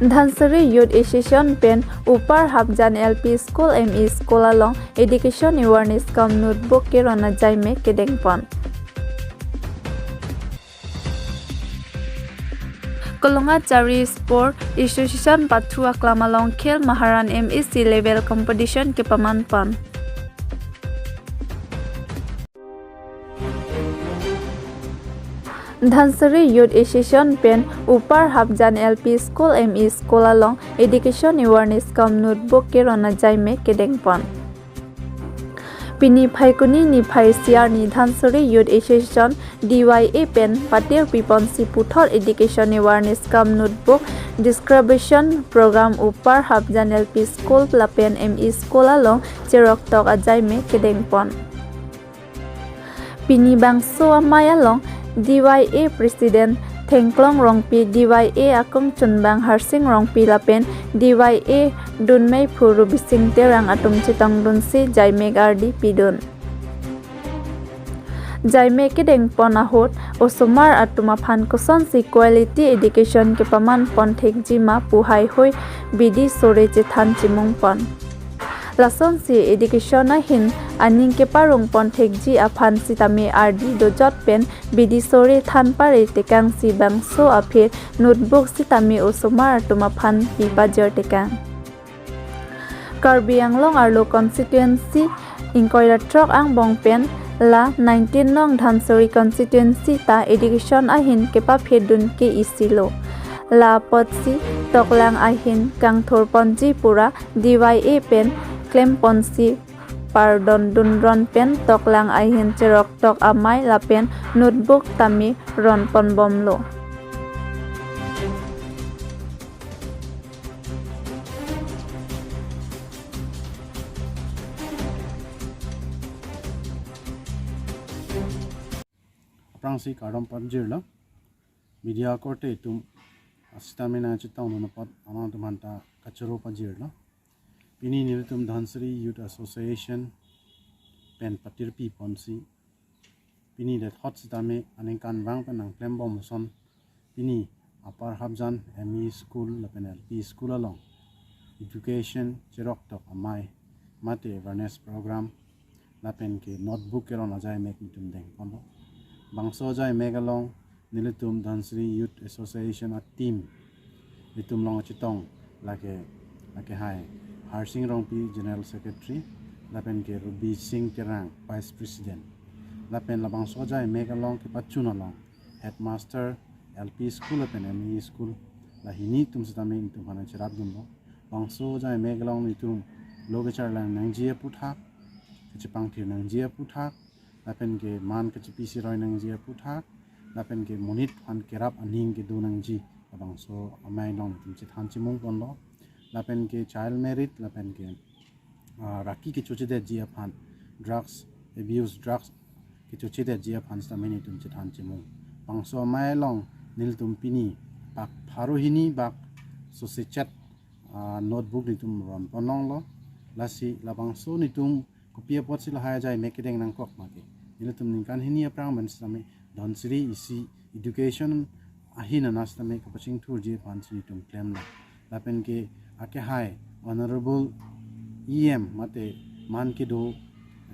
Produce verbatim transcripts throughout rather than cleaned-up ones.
Dhansiri Youth Association pen Upper Hapjan L P School, M E School along Education Awareness cum Notebook keron ajaimek kedengpon. Kolonga Chari Sport Association pathu aklam along Khel Maharan M A C level competition kepamanpon. Dhansiri Youth Association pen Upper Hapjan L P School, M E School along Education Awareness cum Notebook keron ajaimek kedengpon. Pini Phaikuni niphai isi arni Dhansiri Youth Association, D Y A pen patir piponsi puthot Education Awareness cum Notebook distribution program Upper Hapjan L P School lapen M E School along cheroktok ajaimek kedengpon. Pini bangso amei along D Y A President Thengklong Rongpi, D Y A akongchunbang Harsing Rongpi lapen D Y A dunmeiphu Rubising Terang atum chetongdunsi jaimek ardi pidun. Jaimek kedengpon ahut osomar atum aphan kosonsi quality education kepamanpon thekji ma pu haihui bidi sore chethan chimungpon. Lasonsi education ahin aning keparongpon thekji aphan sitame ardi dojot pen bidi sore than pare tekangsi bangso aphi notebook sitame osomar atum aphan pi pajir tekang. Karbi Anglong arlo constituency ingkoi ra throk angbong pen la nineteen nong Dhansiri constituency ta education ahin kepaphedun ke isi lo. La apotsi toklang ahin kangthurponji pura D Y A pen klemponsi pardon dunron pen toklang ahin cheroktok amei lapen notebook tame ronponbomlo. Aphrangsi kardom pajirlo. Media korte atum asitame nangchetongdun apot aman atum aphanta kachoro pajirlo. Pini nelitum Dhansiri Youth Association pen patir piponsi pini det hot sitame aningkanvang pen nangklembom ason pini Upper Hapjan M E School lapen L P School along education cheroktok amei mate awareness program lapen ke notebook keron ajaimek nelitum dengponlo. Bangso ajaimek along nelitum Dhansiri Youth Association a team nelitum along chetong lake, lake hai Harsing Rongpi General Secretary lapen ke Rubising Terang Vice President lapen labangso ajaimek along kepachun along Headmaster L P School lapen M E School la hini atum sitame nelitum aphan cherapdunlo. Bangso ajaimek along nelitum lo kecharlang nangji aputhak, kachepangthir nangji aputhak, lapen ke man kachepi siroi nangji aputhak, lapen ke monit aphan kerap aning kedo nangji labangso amei along nelitum chethan chimungponlo. Lapen ke child marriage, lapen ke, ah, raki kechochedetji aphan, drugs abuse, drugs kechochedetji aphan sitame nelitum chethan chimung. Bangso amei along nelitum pini bak pharo hini bak sosechet, ah, notebook nelitum ronponlonglo. Lasi labangso nelitum kopi apotsi lahai ajaimek kedeng nangkok ma ke, nelitum ningkan hini aphrang pen sitame Dhansiri isi education ahin ana sitame kapachingthurji aphansi nelitum klemlo. Lapen ke akehai Honorable E M mate man kedo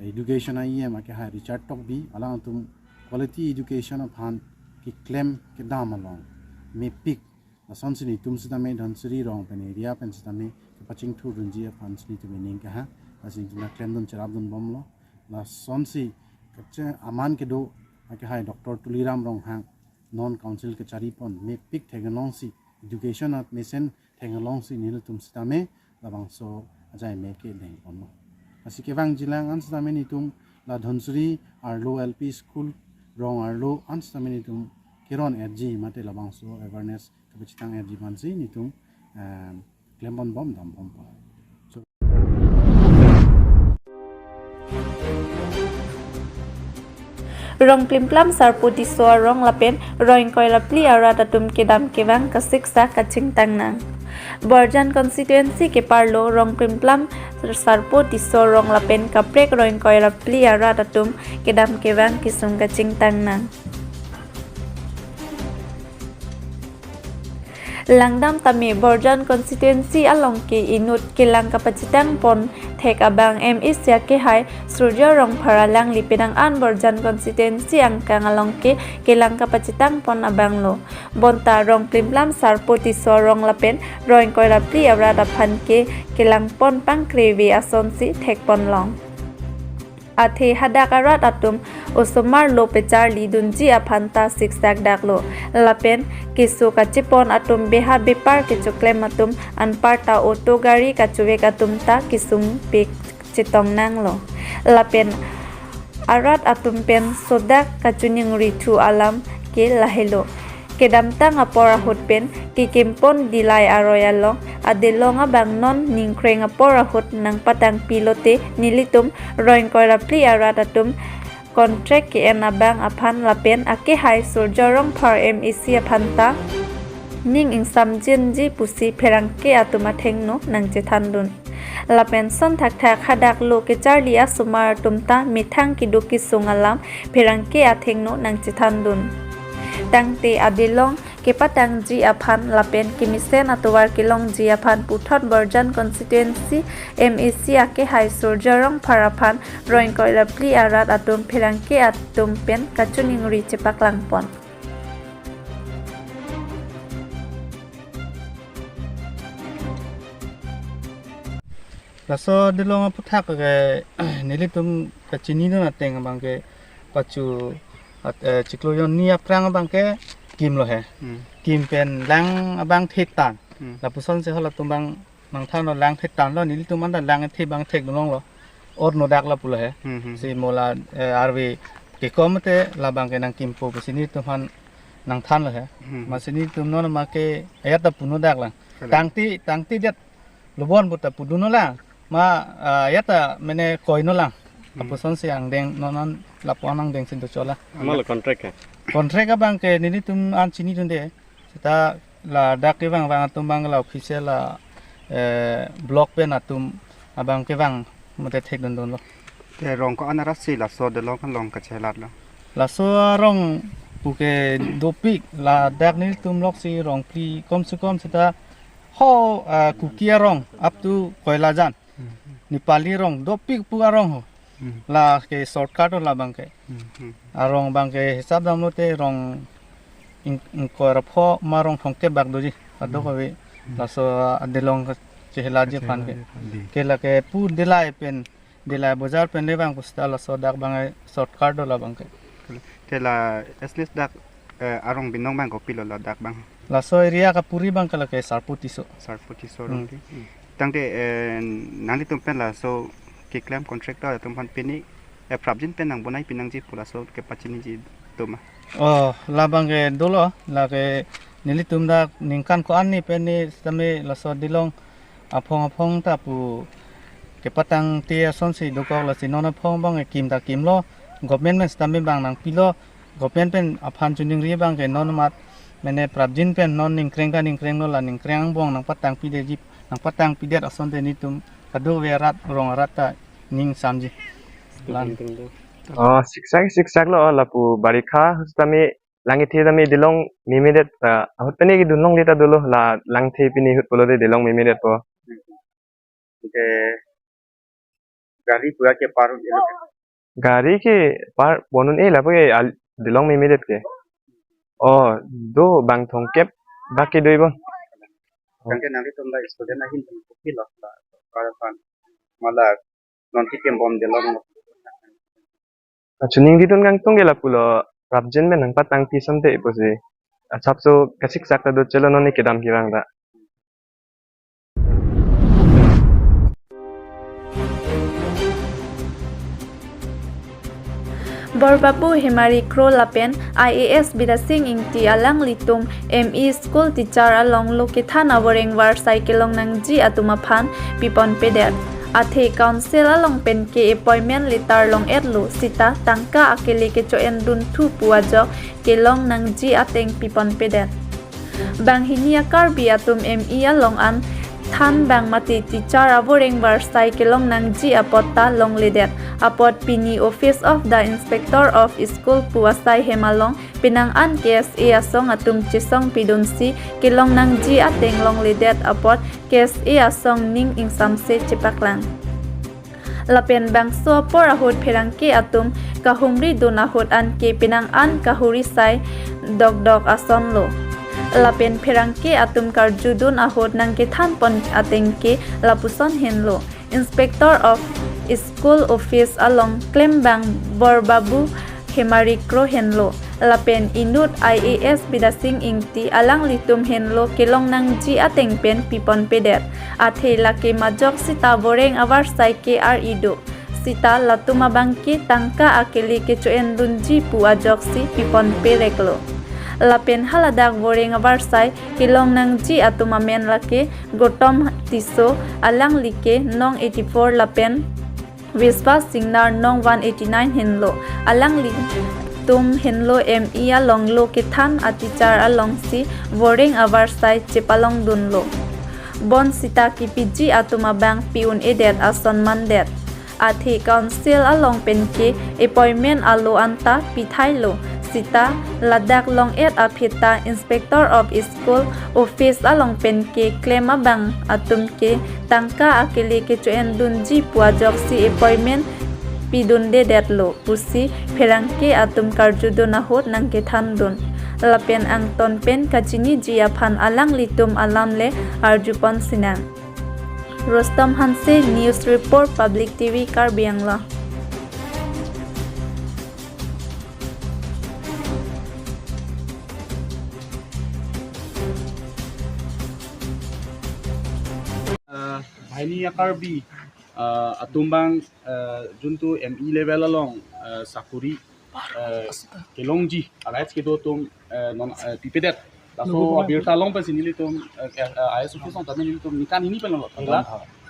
education a E M akehai Richard Tokbi alangtum quality education aphan keklem kedam along mepik lasonsi nelitum sitame Dhansiri rong pen area pen sitame kapachingthurdunji aphansi nelitum ening keha, lasi nelitum klemdun cherapdunbomlo. Lasonsi kache aman kedo akehai Doctor Tuliram Ronghang non council kacharipon mepik theklongsi education at mesen theklongsi nelitum sitame labangso ajaimek ke dengponlo. Lasi kevangjilang an sitame nelitum la Dhansiri arlo L P School rong arlo an sitame nelitum keron-etji mate labangso awareness kapachethang-etji aphansi nelitum, em, klemponbom damponpo. So, Rong Klimplam Sarpo Tisso arong lapen rong ingkoi ra phli arat atum kedam kevang kasiksa kachingtang nang. Borjan constituency keparlo Rong Klimplam Sarpo Tisso arong lapen kaprek rong ingkoi ra phli arat atum kedam kevang kesung kachingtang nang. Langdam tame Borjan constituency along ke inut kelang kapachitang pon thek abang M A C akehai Surjya Rongphar alangli penang an Borjan constituency angkang along ke kelang kapachitang pon abang lo. Bonta rong plimplam Sarpo Tisso arong lapen rong ingkoi ra phli arat aphan ke kelang pon pangkreve asonsi thek pon long. Athe hadak arat atum osomar lo pecharli dunji aphan ta siksak dak lo. Lapen keso kachepon atum beha bepar kechoklem atum anparta auto gari kachevek atum ta kesung pik chetong nang lo. Lapen arat atum pen sodak kachiningri thu alam ke lahelo. Kedamtang apor ahut pen kekim pon Dillai aroi along adelong abang non ningkreng apor ahut nangpatangpi lote nelitum rong ingkoi ra phli arat atum contract ke-en abang aphan lapen akehai Surjya Rongphar M A C aphan ta ning ingsamjinji pusi pherangke atum athengno nangchethan dun. Lapen son thakthak hadak lo kecharli asomar atum ta methang keduk kesung alam pherangke athengno nangchethan dun. Tangte adelong kepatangji aphan lapen kemesen atovar kelongji aphan puthot Borjan constituency M A C akehai Surjya Rongphar aphan rong ingkoi ra phli arat atum pherangke atum pen kachiningri chepaklang pon. Laso adelong aphuthak ke nelitum kachinidun ateng abang ke pachu at, eh, chiklo jonni aphrang abang ke kim lo he. Hmm. Kim pen lang abang thek tan. Hmm. Lapusonsi halatum abang nangthan lo lang thek tan lo, nelitum anta lang the abang thek dun long lo. Or no dak lapu lo he. Hmm, hmm. Si mo la, eh, arve kekom te labang ke nangkimpo pusi nelitum aphan nangthan lo he. Hmm. Masi nelitum non ma ke ayat ta pu no dak lang. Correct. Tangti, tangti det lubon puta pudun no lang. Ma, ah, ayat ta mene koi no lang. Hmm. Lapusonsi angdeng non non lapu-an angdengsi dochot lang. Amal contract ke? Contract abang ke nelitum an chinidunde. Seta ladak kevang vang atum abang la official la, eh, block pen atum abang kevang mate thek dun dun lo. Te rong ko-an arat si laso adelong along kachelat lo? Laso arong puke dopik, ladak nelitum loksi rong phli kom se kom seta ho, ah, Kuki arong up to Koilajan. Hmm. Nepali arong dopik pu arong ho. Hmm. La ke shortcut ho labang ke. Hmm. Arong abang ke hisap damlote rong ing-, ingkoi ra pho ma rong thomkep bak doji. Kadokave. Hmm. Laso adelong ke chelatji aphan ke. Chelatji aphan. Ke la ke pu Dillai pen, Dillai bojar pen le abang pusita laso dak abang ke shortcut ho labang ke. Te la at least dak, eh, arong binong abang kopilo ladak abang? Laso area kapuri abang ke la ke Sarpo Tisso. Sarpo Tisso. Hmm. Rong ti. Hmm. Tangte, eh, nanglitum pen laso keklem contractor atum aphan pini, eh, prapjin pen nangbonai pinangji pu laso kepachiniji atum ma? Oh, labang ke dolo, la ke nelitum dak ningkan ko-an ni pen ni sitame laso adelong aphong aphong ta pu kepatangte asonsi dokok, lasi non aphong abang ke kim ta kimlo, government pen sitame abang nangpilo, government pen aphan chiningri abang ke non mat mene prapjin pen non ningkreng ta ningkreng lo, la ningkreng angbong nangpatangpi detji, nangpatangpi det asonte nelitum kadokave arat rong arat ta ning samji. Lan. Oh, siksak, siksak lo, lapu barikha sitame lang kethe tame adelong memedet, ah, ahut pen ke dun longle ta dolo, la lang kethe pini ahut pulote adelong memedetpo. Ke gari pura ke par un-e lo ke? Gari ke par pon un-e lapu ke al-, adelong memedet ke. Oh, do bang thomkep bak ke do ibon. Tangte nanglitum la student ahin pen kopilo la, para pan. Ma la non kekim bom adelong. Kachiningri dun kangtung ke lapulo prapjin pen nangpatangpi asonte pusi. Asapso kasiksak ta dochelo non ni kedam kevang ta. Borbabu Hemari Kro lapen I A S Bidya Sing Ingti alanglitum M E school teacher along lo kethan avoreng varsai kelong nangji atum aphan pipon pedet. Athe council along pen ke appointment letter long-et lo sita tangka akele kecho-en dunthu pu ajok kelong nangji ateng pipon pedet. Banghini a-Karbi atum M E along an than bang mate teacher avoreng varsai kelong nangji apot ta longledet. Apot pini Office of the Inspector of School pu asai hem along penang an K S A asong atum chesong pidunsi kelong nangji ateng longledet apot K S A asong ning ingsamse chepaklang. Lapen bangso apor ahut pherangke atum kahumri dun ahut anke penang an kahuri sai dokdok asonlo. Lapen pherangke atum karjudun ahut nangkethan pon ateng ke lapuson henlo. Inspector of School Office along klembang Borbabu Hemari Kro henlo. Lapen inut I A S Bidya Sing Ingti alanglitum henlo kelong nangji ateng pen piponpedet. Athe lake majok sita voreng avarsai ke ar ido. Sita latum abang ke tangka akele kecho-en dunji pu ajoksi piponpereklo. Lapen haladak voreng avarsai kelong nangji atum amen lake Gotom Tisso, alangli ke nong eighty-four lapen Viswas Singnar nong one eighty-nine henlo. Alanglitum henlo M E along lo kethan a-teacher alongsi voreng avarsai chepalongdunlo. Bonsita kipiji atum abang pi-un-edet ason mandet. Athe council along penke appointment alo anta pithailo. Sita ladak long-et aphi ta Inspector of School Office along penke klem abang atum ke tangka akele kecho-en dunji pu ajoksi appointment pidundedetlo pusi pherangke atum karjudun ahut nangkethandun. Lapen angton pen kachiniji aphan alanglitum alam le arjupon sinang. Rustom Hanse, News Report, Public T V, Karbi Anglong. Ah, banghini a-Karbi, ah, atum abang, ah, juntu M E level along, ah, sakuri, ah, kelongji, a-rights kedo atum, ah, non, ah, pipedet. Laso abirta along pensi nelitum, ah, ah, I A S office along tame nelitum ningkan hini pen longlo.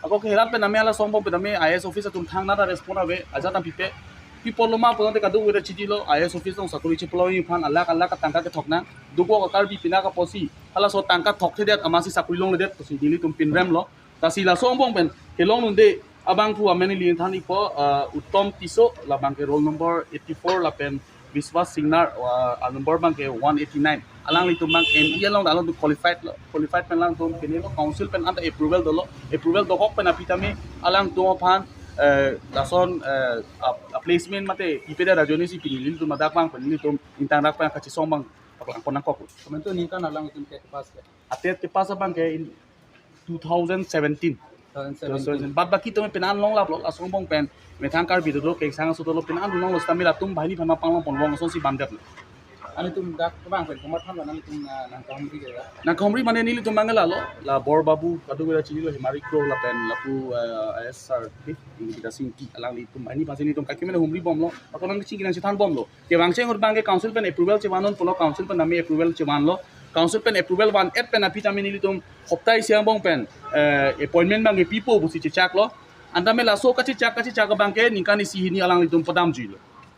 Ako ke herat pen tame halaso angbong pen tame I A S office atum thangnat respond ave, ajat tame pipe. Pi apotlo ma pulote kadokave ta chidilo, I A S office along sakuri chepalongji aphan alakh alakh tangka kethok nang. Dokok a-Karbi penap apotsi halaso tangka thokthedet amatsi sakuri longledet pusi nelitum pinremlo. Lasi laso angbong pen kelongdunde abangphu amen neli than-ikpo, ah, Uttom Tisso, labang ke roll number eighty-four lapen Viswas Singnar, ah, a-number abang ke one eighty-nine. Alanglitum abang M E along along qualified lo, qualified pen alangtum pine lo, council pen anta approval dolo, approval dokok pen aphi tame alangtum aphan, eh, lason, eh, a, a-placement mate ipedet ajoinesi pini nelitum ladak abang pen nelitum ingtangrak pen kachesong abang paklangpon nangkok. Komantu ningkan alanglitum TET pass ke? A-TET kepass abang ke in two thousand seventeen. Two thousand seventeen. Bad baki tame penang an longlaplo, laso angbong pen methang Karbi dolo, kengsang aso dolo, penang an longlo, sitame latum banghini aphan ma panglongponlong asonsi bandetlo. Anitum dak kebang pen komat thanlo, anitum, ah, nangkahumri ke ya? Nangkahumri mane nelitum abang ke lalo, la Borbabu, kadokave ta chinilo, Hemari Kro lapen lapu, eh, I A S sir, Bidya Sing Ingti, alanglitum banghini aphansi nelitum kaikemene humribomlo, ako nangchingki nangchethanbomlo. Kevangcheng ahut abang ke council pen approval chevan-un pulo, council pen tame approval chevanlo. Council pen approval van-et pen aphi tame nelitum hopta isi angbong pen, eh, appointment abang ke pipo pusi chechaklo. Anta me laso kachechak kachechak abang ke ningkan isi hini alanglitum padamjuilo.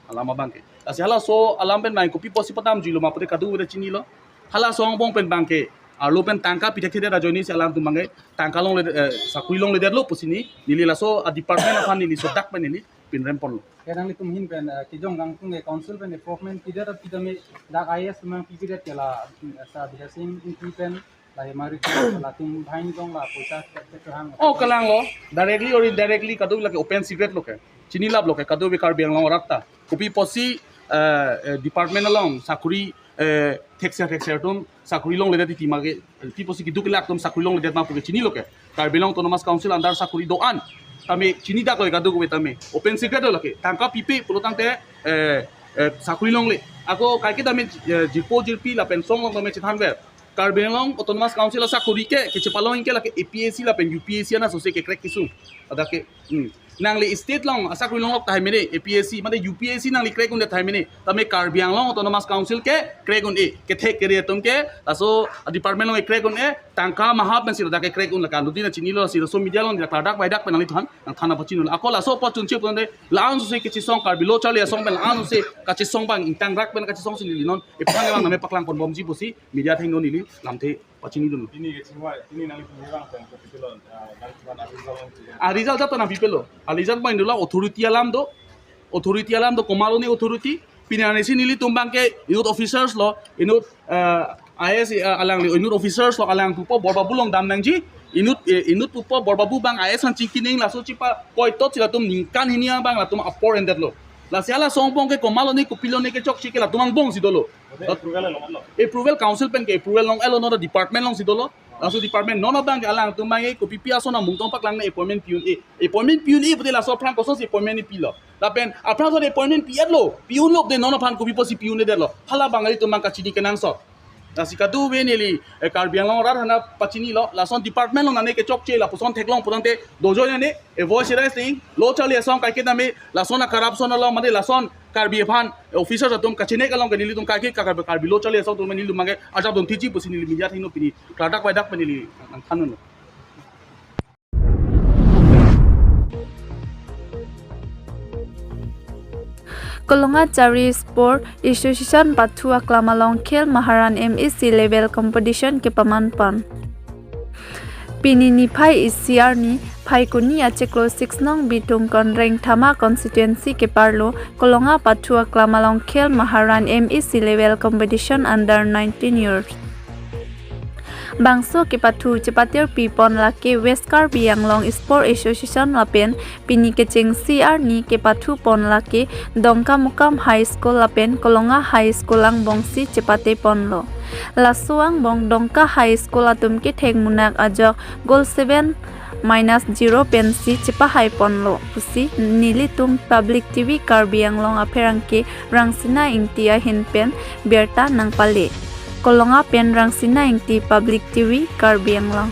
Alam abang ke. Lasi halaso alam pen abang kopi apotsi padamjuilo ma pulote kadokave ta chinilo. Halaso angbong pen abang ke arlo pen tangka pithekthe ajoinesi alangtum abang ke tangka longle, eh, sakuri longledetlo pusi neli laso a-department aphan neli sodak pen neli pinremponlo. Ke nanglitum ahin pen, eh, kejong kangtung ke council pen appointment pidet aphi tame dak I A S abang pipedet ke la, eh, sir Bidya Sing Ingti pen la Hemari Kro latum banghini dong la poisa ke, ke kehang. Oh, kalanglo. Directly or indirectly kadokave lake open secret lo ke. Chinilaplo ke kadokave Karbi Anglong arat ta. Kopi apotsi, eh, eh, department along sakuri, eh, thekser thekser atum sakuri longledet titi ma ke, kopi apotsi keduk kelak atum sakuri longledet ma puke chinilo ke. Karbi Anglong Autonomous Council under sakuri do-an tame chinidaklo kadokave tame. Open secret lo lake. Tangka pipe pulo tangte, eh, eh, sakuri longle. Ako kaike tame, eh, jirpo jirpi lapen song along tame chethanver. Karbi Anglong Autonomous Council asakuri ke, kechepalong ke lake A P S C lapen U P S C ana sose ke crack kesung. Ada ke, hmm. Nangli state along asakuri longlok tahai mene, A P S C, mane U P S C nangli crack un'e tahai mene. Tame Karbi Anglong Autonomous Council ke crack un'e, kethek kere atum ke, laso department along crack un'e, tangka mahap nang sila dak ke crack un lakan. Dudi na chinilo, sila so media along dak ladak baidak pen nangliphan nangthan apot chinilo. Ako laso apot chunche pulote, la-an sose kachesong Karbi Lo Charli Asong pen la-an sose kachesong abang ingtangrak pen kachesongsi neli non ephan abang tame paklangponbomji pusi media athengno neli lamthe Pachini dun. Ini ke chinghoi, ini nangli pini bang pen, kopilo, ah, nangli chinghoi, nangli chinghoi. Ah, result jat nangpipelo. Ah, result main dula authority alam do. Authority alam do, komatlo ne authority. Pini arni si nelitum bang ke inut officers lo, inut, ah, I A S, ah, alangli, inut officers lo, alang pupo Borbabu along dam nangji. Inut, eh, inut pupo Borbabu bang I A S an chingki neng laso chipa koitot si latum ningkan hini abang latum apor endet lo. Lasi hala asong angbong ke komatlo ne kopilo ne kechokche ke latum angbong si dolo. Approval along lo. Approval council pen ke approval long elo, non department along si dolo. Laso department non abang ke alangtum bang ke kopipi ason amung tong paklang ne appointment pi-un-e. Appointment pi-un-e pute laso aphrang kosonsi appointment ne pilo. Lapen aphrang son appointment pi-etlo, pi-unlo pute non aphan kopi apotsi pi-un-edetlo. Hala bang ilitum bang kachini kenangsot. Lasi kadokave neli, eh, Karbi Anglong arat aphan pachinilo, lason department along nane kechokche lapuson theklong putangte dojoi nane, eh, voice raising, lo charli asong kaiketa me, lason a-corruption along mate lason Karbi aphan, eh, officers atum kachinek along ke nelitum kaiketa Karbi, Karbi lo charli asong atum nelitum bang ke ajak dun thiji pusi neli media hingno pini, kladak baidak pen neli nangthanlo. Kolonga Chari Sport Association pathu aklam along Khel Maharan M A C level competition kepaman pon. Pini niphai isi arni, Phaikuni achiklo six nong Bithung Konreng Thama constituency keparlo, Kolonga pathu aklam along Khel Maharan M A C level competition under nineteen years. Bangso kepathu chepatirpi pon lake West Karbi Anglong Sport Association lapen pini kechengsi arni kepathu pon lake Dongkamukam High School lapen Kolonga High School angbongsi chepate ponlo. Laso angbong Dongka High School atum kethek munak ajok goal seven minus zero pensi chepahai ponlo pusi nelitum Public T V Karbi Anglong apherangke Rangsina Ingti ahin pen birta nangpale. Kolonga pen Rangsina Ingti, Public T V Karbi Anglong.